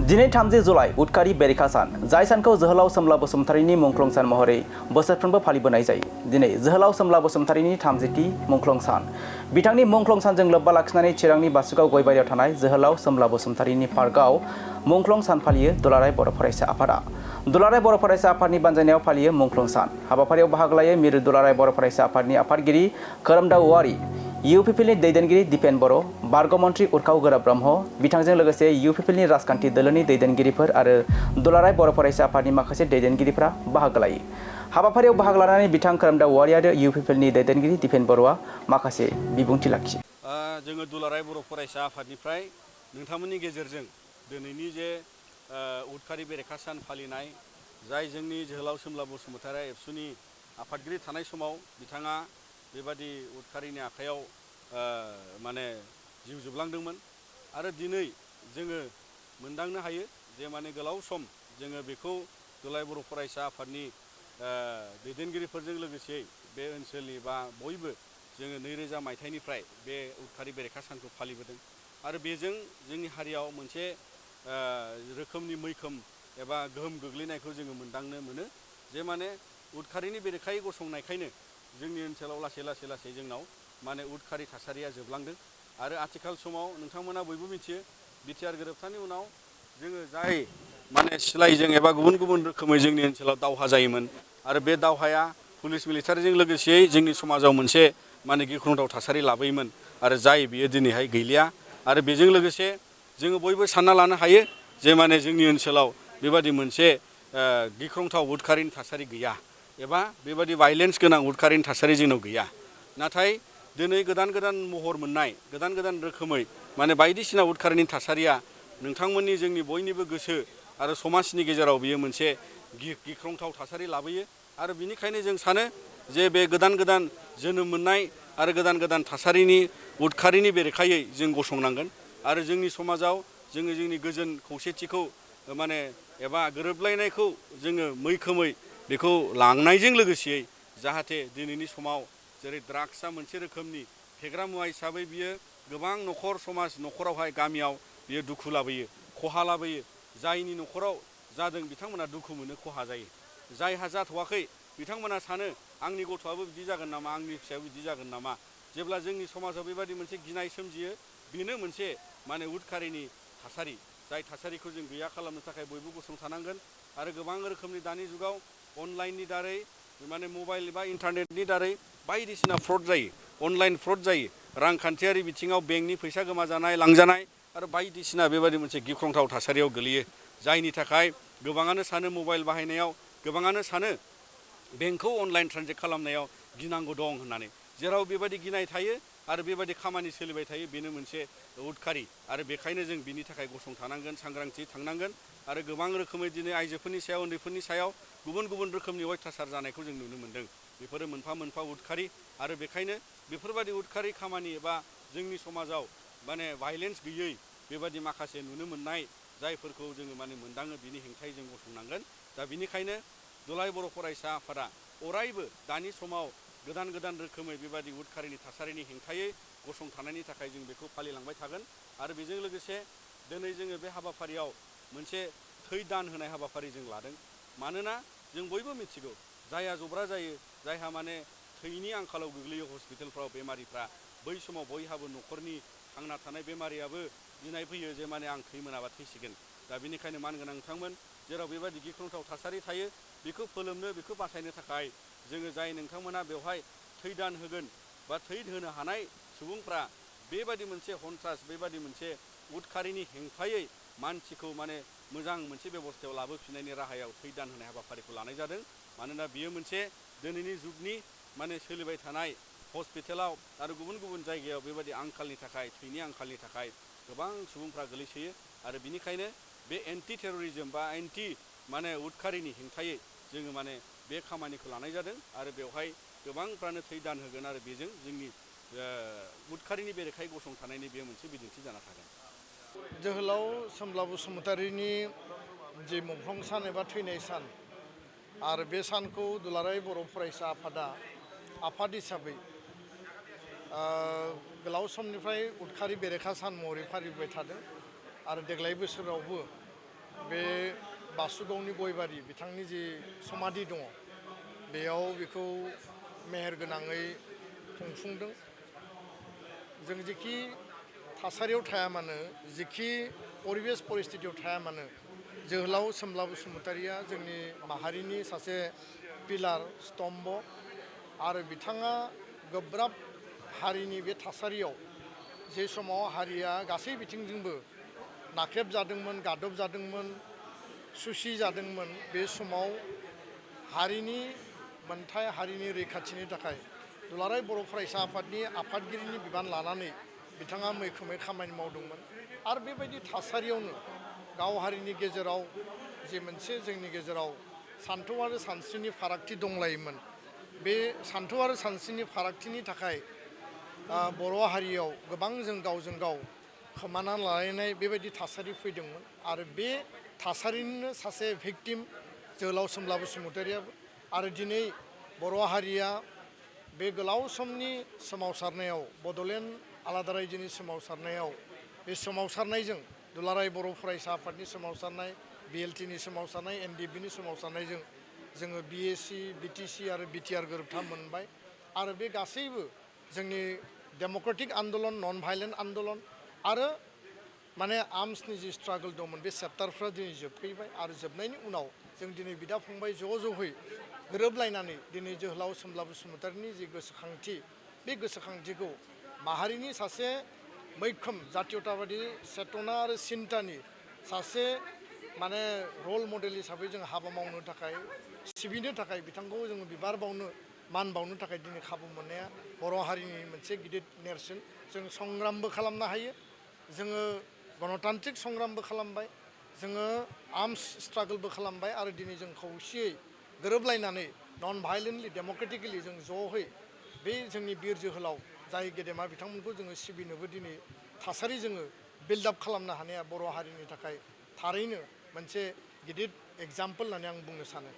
दिनै 30 जुलाइ उदखारि बेरेखा सान जाय सानखौ जोहोलाव सोमला बसुमतारीनि मुंख्लं सान महरै बोसोरफ्रोमबो फालिबोनाय जायो। दिनै जोहोलाव सोमला बसुमतारीनि 30थि मुंख्लं सान। बिथांनि मुंख्लं सानजों लोब्बा लाखिनानै चिरांनि बासुगाव गयबारियाव थानाय जोहोलाव सोमला बसुमतारीनि पार्कआव मुंख्लं सान फालियो दुलाराय बर' फरायसा आफादा। दुलाराय बर' फरायसा आफादनि बानजायनायाव फालियो मुंख्लं सान। हाबाफारियाव बाहागो लायो मिरु दुलाराय बर' फरायसा आफादनि आफादगिरि खोरोमदाव औवारी, इउपिपिएलनि दैदेनगिरि दिपेन बर', बारग' मन्थ्रि उरखाव गोरा ब्रह्म, बिथांजों लोगोसे इउपिपिएलनि राजखान्थि दोलोनि दैदेनगिरिफोर आरो दुलाराय बर' फरायसा आफादनि माखासे दैदेनगिरिफोरा बाहागो लायो। हाबाफारियाव बाहागो लानानै बिथां खोरोमदाव औवारी आरो इउपिपिएलनि दैदेनगिरि दिपेन बर'आ माखासे बिबुंथि लाखियो। जोङो दुलाराय बर' फरायसा आफादनिफ्राय नोंथांमोननि गेजेरजों दिनैनि जे उदखारि बेरेखा सान फालिनाय, जाय जोंनि जोहोलाव सोमला बसुमतारी एबसुनि आफादगिरि थानाय समाव बिथाङा बेबादि उदखारिनि आखायाव माने जिउ जोबलांदोंमोन आरो दिनै जोङो मोनदांनो हायो जे माने गोलाव सम जोङो बेखौ दुलाराय बर' फरायसा आफादनि दैदेनगिरिफोरजों लोगोसे बे ओनसोलनि बा बयबो जोङो 2000 मायथाइनिफ्राय बे उदखारि बेरेखा सानखौ फालिबोदों आरो बेजों जोंनि हारियाव मोनसे रोखोमनि मैखोम एबा गोहोम गोग्लैनायखौ जोङो मोनदांनो मोनो जे माने उदखारिनि बेरेखायै गसंनायखायनो जोंनि ओनसोलाव लासै जोंनाव माने उदखारि थासारिया जोबलांदों आरो आथिखाल समाव नोंथांमोना बयबो मिथियो बिटिआर गोरोबथानि उनाव जोङो जाय माने सिलाइजों एबा गुबुन रोखोमै जोंनि ओनसोलाव दावहा जायोमोन आरो बे दावहाया पुलिस मिलिटारिजों लोगोसेयै जोंनि समाजाव मोनसे माने गिख्रंथाव थासारि लाबोयोमोन आरो जाय बियो दिनैहाय गैलिया आरो बेजों लोगोसे जोङो बयबो सानना लानो हायो जे माने जोंनि ओनसोलाव बेबादि मोनसे गिख्रंथाव उदखारिनि थासारि गैया एबा बेबादि भायलेन्स गोनां उदखारिनि थासारि जोंनाव गैया। नाथाय दिनै गोदान महर मोननाय गोदान रोखोमै माने बायदिसिना उदखारिनि थासारिया नोंथांमोननि जोंनि बयनिबो गोसो आरो समाजनि गेजेराव बियो मोनसे गिख्रंथाव थासारि लाबोयो आरो बिनिखायनो जों सानो जे बे गोदान जोनोम मोननाय आरो गोदान थासारिनि उदखारिनि बेरेखायै जों गसंनांगोन आरो जोंनि समाजाव जोङो जोंनि गोजोन खौसेथिखौ माने एबा गोरोबलायनायखौ जोङो मैखोमै बेखौ लांनायजों लोगोसेयै जाहाथे दिनैनि समाव जेरै ड्राग्सआ मोनसे रोखोमनि फेग्रा मुवा हिसाबै बियो गोबां न'खरावहाय गामियाव बियो दुखु लाबोयो, खहा लाबोयो। जायनि न'खराव जादों बिथांमोना दुखु मोनो, खहा जायो। जायहा जाथ'वाखै बिथांमोना सानो आंनि गथ'आबो बिदि जागोन नामा, आंनि फिसायाबो बिदि जागोन नामा। जेब्ला जोंनि समाजाव बेबादि मोनसे गिनाय सोमजियो बेनो मोनसे माने उदखारिनि थासारि, जाय थासारिखौ जों गैया खालामनो थाखाय बयबो गसंथानांगोन आरो गोबां रोखोमनि दानि जुगाव अनलाइननि दारै माने मबाइल एबा इन्टारनेटनि दारै बायदिसिना फ्रड जायो, अनलाइन फ्रड जायो, रांखान्थियारि बिथिङाव बेंकनि फैसा गोमाजानाय, लांजानाय आरो बायदिसिना बेबादि मोनसे गिख्रंथाव थासारियाव गोलैयो। जायनि थाखाय गोबाङानो सानो मबाइल बाहायनायाव, गोबाङानो सानो बेंकखौ अनलाइन ट्रेन्जेक्ट खालामनायाव गिनांगौ दं होननानै। जेराव बेबायदि गिनाय थायो आरो बेबायदि खामानि सोलिबाय थायो बेनो मोनसे उदखारि आरो बेखायनो जों बिनि थाखाय गसंथानांगोन, सांग्रांथि थांनांगोन आरो गोबां रोखोमै दिनै आइजोफोरनि सायाव, उन्दैफोरनि सायाव गुबुन रोखोमनि अयथासार जानायखौ जों नुनो मोन्दों। बेफोरो मोनफा उदखारि आरो बेखायनो बेफोरबादि उदखारि खामानि एबा जोंनि समाजाव माने भायलेन्स गैयै बेबादि माखासे नुनो मोननाय जायफोरखौ जोङो माने मोनदाङो बिनि हेंथायै जों गसंनांगोन। दा बिनिखायनो दुलाराय बर' फरायसा आफादा अरायबो दानि समाव गोदान रोखोमै बेबादि उदखारिनि थासारिनि हेंथायै गसंथानायनि थाखाय जों बेखौ फालिलांबाय थागोन आरो बेजों लोगोसे दिनै जोङो बे हाबाफारियाव मोनसे थै दान होनाय हाबाफारि जों लादों। मानोना जों बयबो मिथिगौ जायहा जब्रा जायो, जायहा माने थैनि आंखालाव गोग्लैयो हस्पिटालफ्राव बेमारिफ्रा, बै समाव बयहाबो न'खरनि थांना थानाय बेमारियाबो गिनाय फैयो जे माने आं थै मोनाबा थैसिगोन। दा बेनिखायनो मानगोनां नोंथांमोन जेराव बेबायदि गिख्रंथाव थासारि थायो बेखौ फोलोमनो, बेखौ बासायनो थाखाय जोङो जाय नोंथांमोना बेवहाय थै दान होगोन बा थै होनो हानाय सुबुंफ्रा बेबादि मोनसे हन्थ्रास, बेबादि मोनसे उदखारिनि हेंथायै मानसिखौ माने मोजां मोनसे बेबस्थायाव लाबोफिननायनि राहायाव थै दान होनाय हाबाफारिखौ लानाय जादों। मानोना बियो मोनसे दिनैनि जुगनि माने सोलिबाय थानाय हस्पिटालाव आरो गुबुन जायगायाव बेबादि आंखालनि थाखाय, थैनि आंखालनि थाखाय गोबां सुबुंफ्रा गोलैसोयो आरो बिनिखायनो बे एन्टि टेररिज्म बा एन्टि माने उदखारिनि हेंथायै जोङो माने बे खामानिखौ लानाय जादों आरो बेवहाय गोबांफ्रानो थै दान होगोन आरो बेजों जोंनि उदखारिनि बेरेखायै गसंथानायनि बे मोनसे बिदिन्थि जाना थागोन। जोहोलाव सोमला बसुमतारीनि जि मुंख्लं सान एबा थैनाय सान आरो बे सानखौ दुलाराय बर' फरायसा आफादा आफाद हिसाबै गोलाव समनिफ्राय उदखारि बेरेखा सान महरै फालिबाय थादों आरो देग्लाय बोसोरावबो बे बासुगावनि गयबारि बिथांनि जि समाधि दङ बेयाव बेखौ मेहेरगोनाङै खुंफुंदों। जों जेखि थासारियाव थाया मानो जेखि परिबेस परिस्थितियाव थाया मानो जोहोलाव सोमब्ला बसुमतारिया जोंनि माहारिनि सासे पिलार स्तम्भ आरो बिथाङा गोब्राब हारिनि बे थासारियाव जे समाव हारिया गासै बिथिंजोंबो नाख्रेबजादोंमोन गादबजादोंमोन सुसि जादोंमोन बे समाव हारिनि मोनथाय हारिनि रैखाथिनि थाखाय दुलाराय बर' फरायसा आफादनि आफादगिरिनि बिबान लानानै बिथाङा मैखोमै खामानि मावदोंमोन आरो बेबायदि थासारियावनो गाव हारिनि गेजेराव जे मोनसे जोंनि गेजेराव सान्थौ आरो सानस्रिनि फारागथि दंलायोमोन बे सान्थौ आरो सानस्रिनि फारागथिनि थाखाय बर' हारियाव गोबां जों गावजों गाव खोमाना लालायनाय बेबायदि थासारि फैदोंमोन आरो बे थासारिनिनो सासे भिक्टिम जोहोलाव सोमब्ला बसुमतारियाबो आरो दिनै बर' हारिया बे गोलाव समनि सोमावसारनायाव बड'लेण्ड आलादा रायजोनि सोमावसारनायाव बे सोमावसारनायजों दुलाराय बर' फरायसा आफादनि सोमावसारनाय BLTनि सोमावसारनाय NDBनि सोमावसारनायजों जोङो BAC BTC आरो BTR गोरोबथा मोनबाय आरो बे गासैबो जोंनि डेम'क्रेटिक आन्दलन नन भायलेन्ट आन्दलन आरो माने आर्म्सनि जि स्ट्रागल दंमोन बे चेप्टारफ्रा दिनै जोबफैबाय आरो जोबनायनि उनाव जों दिनै बिदा फंबाय ज'है गोरोबलायनानै दिनै जोहोलाव सोमब्ला बसुमतारिनि जि गोसोखांथि बे गोसोखांथिखौ माहारिनि सासे मैखोम जातीयताबादि चेतना आरो सिन्तानि सासे माने रल मडेल हिसाबै जों हाबा मावनो थाखाय सिबिनो थाखाय बिथांखौ जोङो बिबार बावनो मान बावनो थाखाय दिनै खाबु मोननाया बर' हारिनि मोनसे गिदिर नेरसोन जों संग्रामबो खालामनो हायो जोङो गणतान्त्रिक संग्रामबो खालामबाय जोङो आर्म्स स्ट्रागलबो खालामबाय आरो दिनै जों खौसेयै गोरोबलायनानै नन भायलेन्टलि डेम'क्रेटिकेलि जों ज'है बे जोंनि बिर जोहोलाव जाय गेदेमा बिथांमोनखौ जोङो सिबिनोबो दिनै थासारि जोङो बिल्डआप खालामनो हानाया बर' हारिनि थाखाय थारैनो मोनसे गिदिर एग्जाम्पल होननानै आं बुंनो सानो।